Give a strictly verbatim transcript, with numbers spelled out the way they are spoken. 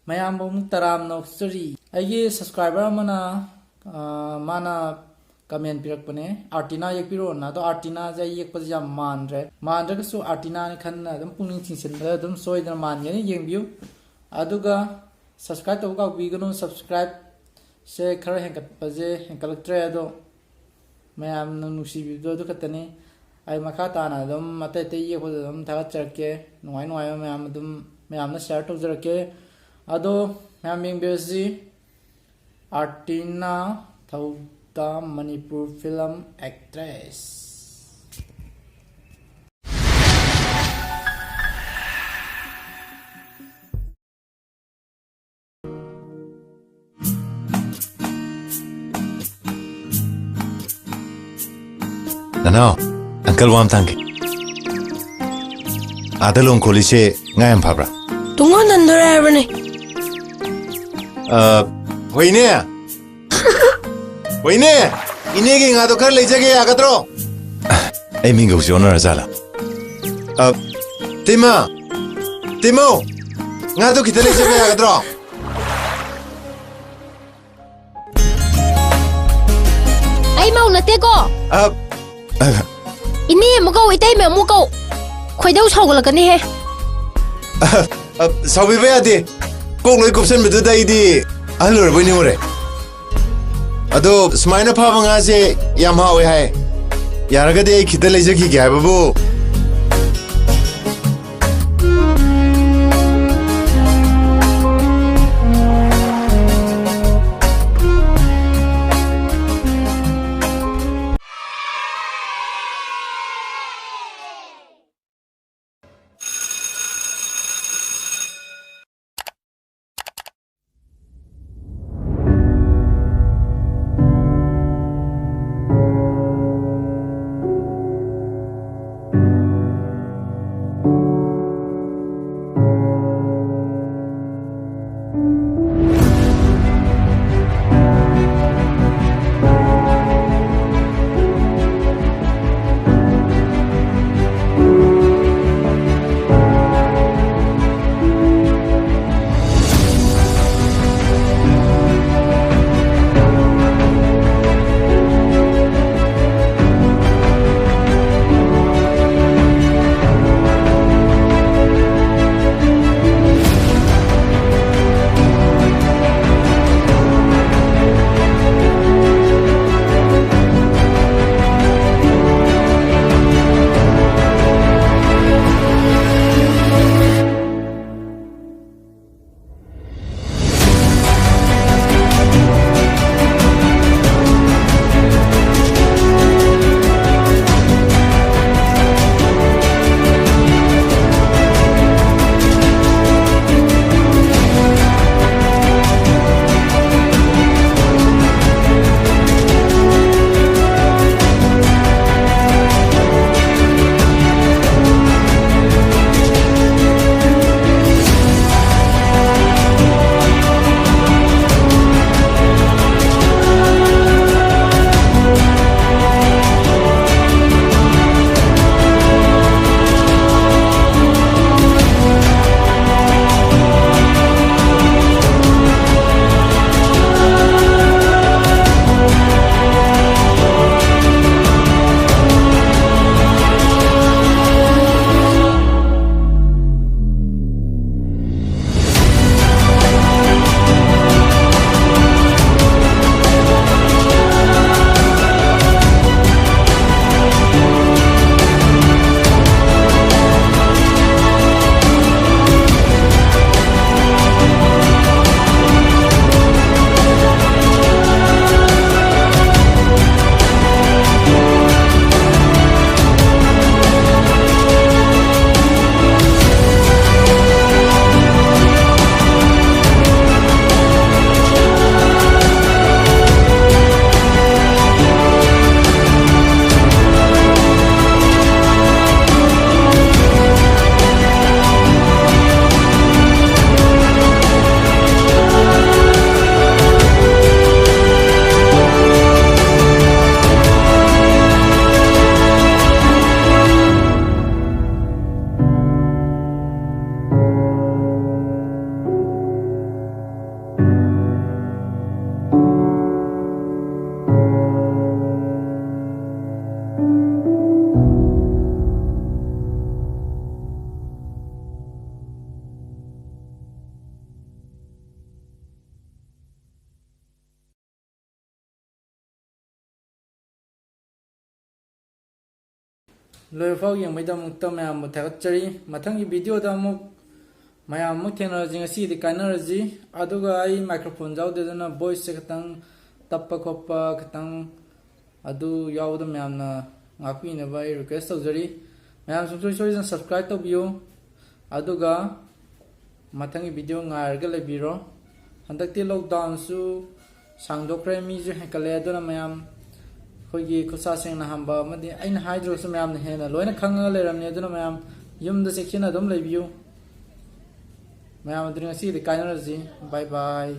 ꯃꯌꯥꯝꯕꯨ ꯑꯃꯨꯛ ꯇꯔꯥꯝꯅ ꯑꯣꯛꯆꯔꯤ꯫ ꯑꯩꯒꯤ subscriber ꯑꯃꯅ, ꯑ, ꯃꯥꯅ comment ꯄꯤꯔꯛꯄꯅꯦ, "ꯑꯥꯔꯇꯤꯅꯥ ꯌꯦꯛꯄꯤꯔꯛꯑꯣꯅ"꯫ ꯑꯗꯣ ꯑꯥꯔꯇꯤꯅꯥꯁꯦ ꯑꯩ ꯌꯦꯛꯄꯁꯦ ꯌꯥꯝ ꯃꯥꯟꯗ꯭ꯔꯦ꯫ ꯃꯥꯟꯗ꯭ꯔꯒꯁꯨ ꯑꯥꯔꯇꯤꯅꯥꯅꯤ ꯈꯟꯅ ꯑꯗꯨꯝ ꯄꯨꯛꯅꯤꯡ ꯆꯤꯡꯁꯤꯟꯕꯗ ꯑꯗꯨꯝ ꯁꯣꯏꯗꯅ ꯃꯥꯟꯒꯅꯤ꯫ ꯌꯦꯡꯕꯤꯌꯨ꯫ ꯑꯗꯨꯒ subscribe ꯇꯧꯕ ꯀꯥꯎꯕꯤꯒꯅꯨ꯫ Subscribe ꯁꯦ ꯈꯔ ꯍꯦꯟꯒꯠꯄꯁꯦ ꯍꯦꯟꯒꯠꯂꯛꯇ꯭ꯔꯦ, ꯑꯗꯣ ꯃꯌꯥꯝꯅ ꯅꯨꯡꯁꯤꯕꯤꯕꯗꯣ ꯑꯗꯨ ꯈꯛꯇꯅꯤ꯫ ꯑꯩ ꯃꯈꯥ ꯇꯥꯅ ꯑꯗꯨꯝ ꯑꯇꯩ ꯑꯇꯩ ꯌꯦꯛꯄꯗ ꯑꯗꯨꯝ ꯊꯥꯒꯠꯆꯔꯛꯀꯦ꯫ ꯅꯨꯡꯉꯥꯏ ꯅꯨꯡꯉꯥꯏꯕ ꯃꯌꯥꯝ ꯑꯗꯨꯝ ꯃꯌꯥꯝꯅ share ꯇꯧꯖꯔꯛꯀꯦ꯫ ꯑꯗꯣ ꯃꯌꯥꯝ ꯌꯦꯡꯕꯤꯔꯁꯤ꯫ ꯑꯥꯔꯇꯤꯅꯥ ꯊꯧꯗꯥꯝ, ꯃꯅꯤꯄꯨꯔ film actress꯫ ꯅꯅꯥꯎ, uncle ꯋꯥ ꯑꯃ ꯊꯥꯡꯒꯦ꯫ ꯑꯥꯗ ꯂꯣꯡ ꯈꯣꯠꯂꯤꯁꯦ ꯉꯥ ꯌꯥꯝ ꯐꯕ꯭ꯔꯥ? ꯇꯨꯡꯍꯟ ꯍꯟꯗꯣꯔꯦ ꯍꯥꯏꯕꯅꯦ꯫ ꯑ, ꯍꯣꯏꯅꯦ꯫ ꯍꯣꯏꯅꯦ꯫ ꯏꯅꯦꯒꯤ ꯉꯥꯗꯣ ꯈꯔ ꯂꯩꯖꯒꯦ, ꯌꯥꯒꯗ꯭ꯔꯣ? ꯑꯩ ꯃꯤꯡꯒꯧꯁꯦ ꯑꯣꯟꯅꯔꯖꯥꯠꯂꯥ? ꯑ, ꯇꯤꯃ! ꯇꯤꯃꯧ! ꯉꯥꯗꯣ ꯈꯤꯇ ꯂꯩꯖꯕ ꯌꯥꯒꯗ꯭ꯔꯣ? ꯑꯩ ꯃꯧ ꯅꯠꯇꯦꯀꯣ꯫ ꯑ, ꯑ, ꯏꯅꯦ ꯑꯃꯨꯛ ꯀꯧ, ꯏꯇꯩꯃ ꯑꯃꯨꯛ ꯀꯧ꯫ ꯈꯣꯏꯗꯧ ꯁꯥꯎꯒꯠꯂꯛꯀꯅꯤꯍꯦ꯫ ꯑ, ꯑ, ꯁꯥꯎꯕꯤꯕ ꯌꯥꯗꯦ꯫ ꯀꯣꯛ ꯂꯣꯏ ꯀꯨꯞꯁꯟꯕꯗꯨꯗ ꯑꯩꯗꯤ ꯑꯍꯜ ꯑꯣꯏꯔꯕꯣꯏ ꯅꯤꯡꯉꯨꯔꯦ꯫ ꯑꯗꯣ ꯁꯨꯃꯥꯏꯅ ꯐꯥꯕ ꯉꯥꯁꯦ ꯌꯥꯝ ꯍꯥꯎꯋꯦ ꯍꯥꯏ꯫ ꯌꯥꯔꯒꯗꯤ ꯑꯩ ꯈꯤꯇ ꯂꯩꯖꯈꯤꯒꯦ ꯍꯥꯏꯕꯕꯨ꯫ ꯂꯣꯏꯕ ꯐꯥꯎ ꯌꯦꯡꯕꯒꯤꯗꯃꯛꯇ ꯃꯌꯥꯝꯕꯨ ꯊꯥꯒꯠꯆꯔꯤ꯫ ꯃꯊꯪꯒꯤ ꯚꯤꯗꯤꯑꯣꯗ ꯑꯃꯨꯛ ꯃꯌꯥꯝ ꯑꯃꯨꯛ ꯊꯦꯡꯅꯔꯁꯤ꯫ ꯉꯁꯤꯒꯤꯗꯤ ꯀꯥꯏꯅꯔꯁꯤ꯫ ꯑꯗꯨꯒ ꯑꯩ ꯃꯥꯏꯀ꯭ꯔꯣꯐꯣꯟ ꯌꯥꯎꯗꯦ, ꯑꯗꯨꯅ ꯚꯣꯏꯁꯁꯦ ꯈꯤꯇꯪ ꯇꯞꯄ ꯈꯣꯠꯄ ꯈꯤꯇꯪ ꯑꯗꯨ ꯌꯥꯎꯕꯗ ꯃꯌꯥꯝꯅ ꯉꯥꯛꯄꯤꯅꯕ ꯑꯩ ꯔꯤꯀ꯭ꯋꯦꯁ ꯇꯧꯖꯔꯤ꯫ ꯃꯌꯥꯝ ꯁꯨꯡꯁꯣꯏ ꯁꯣꯏꯗꯅ ꯁꯕꯁꯀ꯭ꯔꯥꯏꯕ ꯇꯧꯕꯤꯌꯨ꯫ ꯑꯗꯨꯒ ꯃꯊꯪꯒꯤ ꯚꯤꯗꯤꯑꯣ ꯉꯥꯏꯔꯒ ꯂꯩꯕꯤꯔꯣ꯫ ꯍꯟꯗꯛꯇꯤ ꯂꯣꯛꯗꯥꯎꯟꯁꯨ ꯁꯥꯡꯗꯣꯛꯈ꯭ꯔꯦ, ꯃꯤꯁꯨ ꯍꯦꯟꯀꯠꯂꯦ, ꯑꯗꯨꯅ ꯃꯌꯥꯝ ꯑꯩꯈꯣꯏꯒꯤ ꯈꯨꯠꯁꯥ ꯁꯦꯡꯅ ꯍꯥꯝꯕ ꯑꯃꯗꯤ ꯑꯩꯅ ꯍꯥꯏꯗ꯭ꯔꯒꯁꯨ ꯃꯌꯥꯝꯅ ꯍꯦꯟꯅ ꯂꯣꯏꯅ ꯈꯪꯉꯒ ꯂꯩꯔꯝꯅꯤ꯫ ꯑꯗꯨꯅ ꯃꯌꯥꯝ ꯌꯨꯝꯗ ꯆꯦꯛꯁꯤꯟꯅ ꯑꯗꯨꯝ ꯂꯩꯕꯤꯌꯨ꯫ ꯃꯌꯥꯝ ꯑꯗꯨꯗꯤ ꯉꯁꯤꯒꯤꯗꯤ ꯀꯥꯏꯅꯔꯁꯤ꯫ ꯕꯥꯏ ꯕꯥꯏ꯫